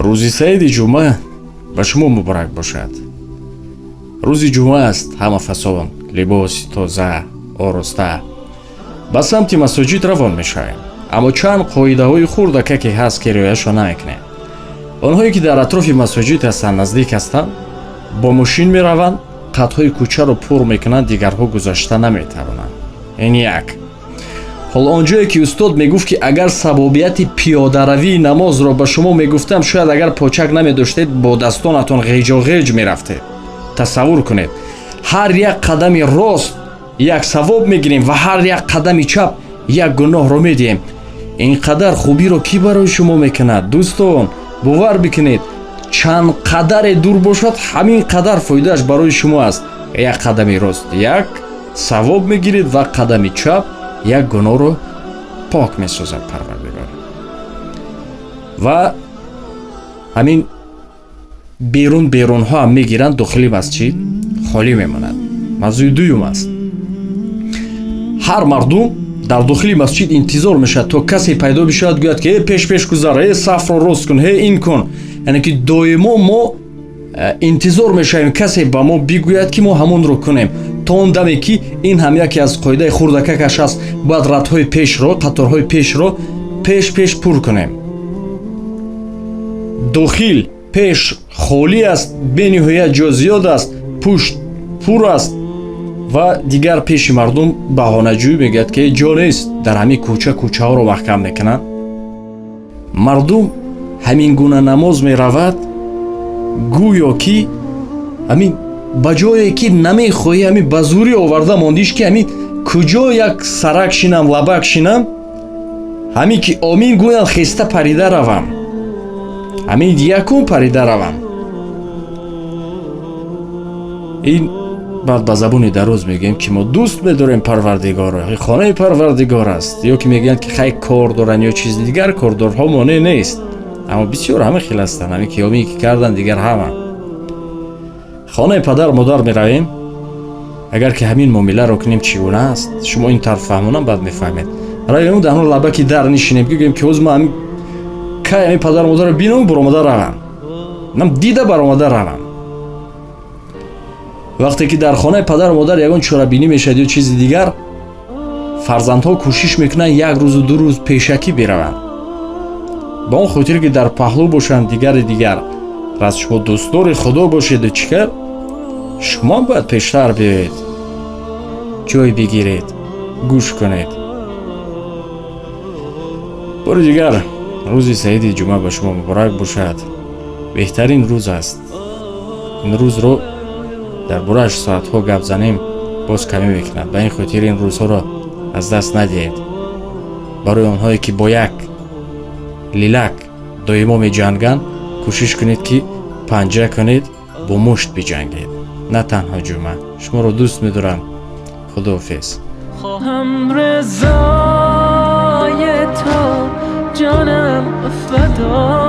Рӯзи саиди ҷумъа ба шумо муборак бошад. Рӯзи ҷумъа аст, ҳама фасон, либоси тоза, ороста ба самти масоҷид равон мешавем. Аммо чанд қоидаҳои хурдака ки ҳаст, ки риояшо намекунем. Онҳое ки дар атрофи масоҷид ҳастанд, наздик ҳастанд, бо мошин мераванд, қадҳои кӯчаро пур мекунанд, дигарҳо гузашта наметавонанд. Ин як. Ҳоло он ҷое ки устод мегуфт, ки агар савобияти пиёдаравии намозро ба шумо мегуфтам, шояд агар почак намедоштед, бо дастонатон ғеҷоғеҷ мерафтед. Тасаввур кунед, ҳар як қадами рост як савоб мегирем ва ҳар як қадами чап як гуноҳро медиҳем. Ин қадар хубиро кӣ барои шумо мекунад? Дӯстон, бовар бикунед, чанд қадаре дур бошад, ҳамин қадар фоидааш барои шумо аст. Як қадами рост як савоб мегиред ва қадами чап як гуноҳро пок месозад Парвардигор. Ва ҳамин берун берунҳо ҳам мегиранд, дохили масҷид холӣ мемонад. Мавзӯи дуюм аст. Ҳар мардум дар дохили масҷид интизор мешавад, то касе пайдо бишавад, гӯяд ки э, пеш, пеш гузар, э, сафро рост кун, э, ин кун. Яъне ки доимо мо интизор мешавем, касе ба мо бигӯяд, ки мо ҳамонро кунем. То он даме ки ин ҳам яке аз қоидаи хурдакакаш аст, бояд радҳои пешро, қаторҳои пешро пеш пеш пур кунем. Дохил пеш холӣ аст, бениҳоят ҷо зиёд аст, пушт пур аст ва дигар пеши мардум баҳонаҷӯӣ мегӯяд, ки ҷо нест. Дар ҳамин кӯча кӯчаҳоро маҳкам мекунанд. Мардум ҳамин гуна намоз меравад, гӯё ки ҳамин ба ҷое ки намехоҳӣ, ҳамин ба зӯрӣ оварда мондиш, ки ҳамин куҷо як сарак шинам, лабак шинам, ҳамин ки омин гӯям, хеста парида равам, ҳамин якум парида равам. Ин баъд ба забони дароз мегӯем, ки мо дӯст медорем Парвардигорро, хонаи Парвардигор аст, ё ки мегӯянд, ки хай, кор доранд ё чизи дигар. Кордорҳо монеъ нест, аммо бисёр ҳама хел ҳастанд. Ҳамин ки омин ки кардан, дигар ҳама. Хонаи падар модар меравем, агар ки ҳамин муомиларо кунем, чӣ гуна аст? Шумо ин тарф фаҳмонам, баъд мефаҳмед. Равем, дар ҳамон лабаки дар нишинем, бигӯем, ки ҳоз ма кай ҳамин падару модарро бинам, баромада равам, нам дида баромада равам. Вақте ки дар хонаи падару модар ягон чорабинӣ мешавад ё чизи дигар, фарзандҳо кӯшиш мекунанд як рӯзу 2 рӯз пешакӣ бираванд, ба он хотире ки дар паҳлӯ бошанд, дигари дигар. Раз шумо дӯстдори Худо бошеду чӣ кар, шумо бояд пештар биёед, ҷой бигиред, гӯш кунед. Бори дигар рӯзи саиди ҷумъа ба шумо муборак бошад. Беҳтарин рӯз аст. Ин рӯзро дар борааш соатҳо гап занем, боз камӣ мекунад. Ба ин хотир ин рӯзҳоро аз даст надиҳед. Барои онҳое ки бо як лилак доимо меҷанганд, кӯшиш кунед, ки панҷа кунед, бо мушт биҷангед, на танҳо ҷумъа. Шуморо дӯст медорам. Худоҳофиз. خواهم رضای تو، جانم فدای.